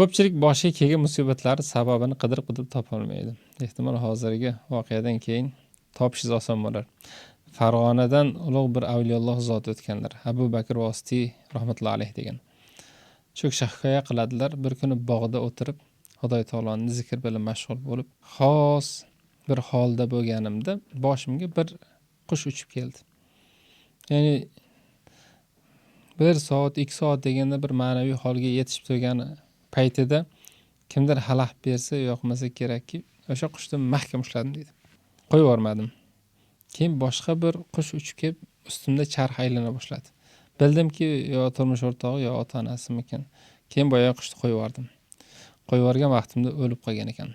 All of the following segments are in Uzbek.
Ko'pchilik boshiga kelgan musibatlarni sababini qidirib qidirib topolmaydi. Ehtimol, hozirgi voqeadan keyin topishingiz oson bo'lar. Farg'onadan ulug' bir avliyolloh zot o'tganlar. Abu Bakr Vositiy rahmatullohi alayhi degan. Shu kishi hikoya qiladilar, bir kuni bog'da o'tirib, Xudoy taoloni zikr bilan mashg'ul bo'lib, xos bir holda bo'lganimda boshimga bir qush uchib keldi. Ya'ni 1 soat, 2 soat deganda bir ma'naviy holga yetishib turgani paytida kimdir xalaqit bersa, yoqmasa kerakki, o'sha qushni mahkam ushladim deydi. Qo'yib yubormadim. Keyin boshqa bir qush uchib kelib, ustimda charx aylana boshladi. Bildimki, yo turmush o'rtog'i, yo ota-onasimikan. Keyin boyagi qushni qo'yib yubordim. Qo'yib yuborgan vaqtimda o'lib qolgan ekan.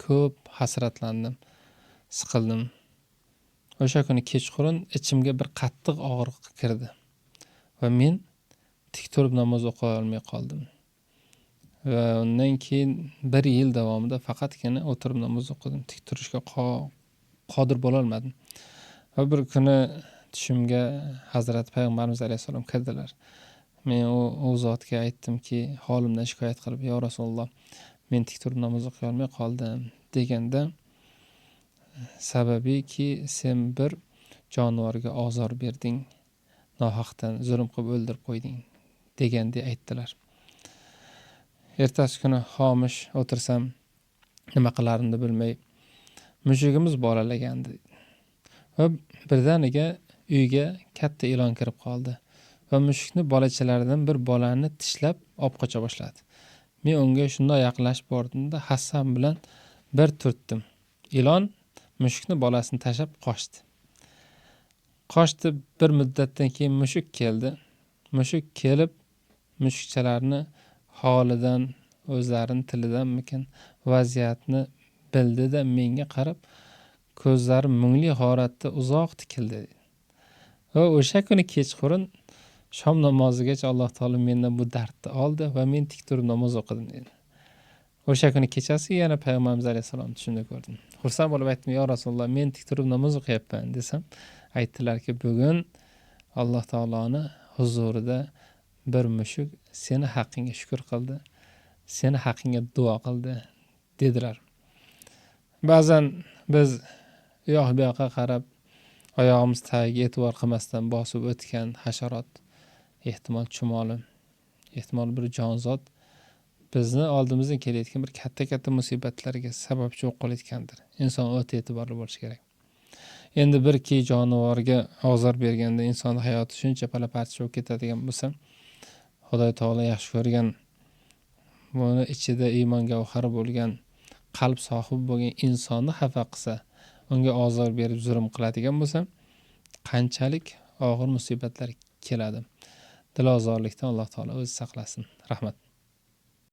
Ko'p hasratlandim, siqildim. O'sha kuni kechqurun ichimga bir qattiq og'riq kirdi va men tik turib namoz o'qiy olmay qoldim. Va undan keyin bir yil davomida faqatgina o'tirib namoz o'qidim. Tik turishga qodir bo'lolmadim. Va bir kuni tushimga Hazrati Payg'ambarimiz alayhissalom kirdilar. Men u zotga aytdimki, holimdan shikoyat qilib, "Ya Rasululloh, men tik turib namoz o'qiy olmay qoldim" deganda, sababiki sen bir jonivorga ozor berding, nohaqdan zulm qilib o'ldirib qo'yding degandek aytdilar. Ertasi kuni xomush o'tirsam, nima qilarimni bilmay, mushugimiz bolalagandi. Va birdaniga uyga katta ilon kirib qoldi va mushukni bolachalaridan bir bolani tishlab olib qocha boshladi. Men unga shundoq yaqinlashib bordimda, hassam bilan bir turtdim. Ilon mushukni bolasini tashlab qochdi. Qochdi, bir muddatdan keyin mushuk keldi. Mushuk kelib mushukchalarni holidan, o'zlarini tilidanmikin vaziyatni bildida, menga qarab ko'zlari mungli holatda uzoq tikildi. Va o'sha kuni kechqurun shom namozigacha Alloh taolo mendan bu dardni oldi va men tik turib namoz o'qidim dedi. O'sha kuni kechasi yana Payg'ambarimiz alayhissalomni tushimda ko'rdim. Xursand bo'lib aytdim: "Ya Rasululloh, men tik turib namoz o'qiyapman" desam, aytdilarki, bugun Alloh taoloni huzurida bir mushuk seni haqqingga shukr qildi, seni haqqingga duo qildi dedilar. Ba'zan biz u yoq bu yoqqa qarab, oyog'imiz tagiga e'tibor qilmasdan bosib o'tgan hasharot, ehtimol chumoli, ehtimol bir jonzot bizni oldimizdan kelayotgan bir katta-katta musibatlarga sababchi bo'lib qolayotgandir. Inson o'ta e'tiborli bo'lishi kerak. Endi bir ki jonivorga ozor berganda inson hayoti shuncha pala-parcha bo'lib ketadigan bo'lsa, Xudoy taolo yaxshi ko'rgan, buni ichida iymon gavhari bo'lgan, qalb sohibi bo'lgan insonni xafa qilsa, unga ozor berib zulm qiladigan bo'lsa, qanchalik og'ir musibatlar keladi. Dilozorlikdan Alloh taolo o'zi saqlasin. Rahmat.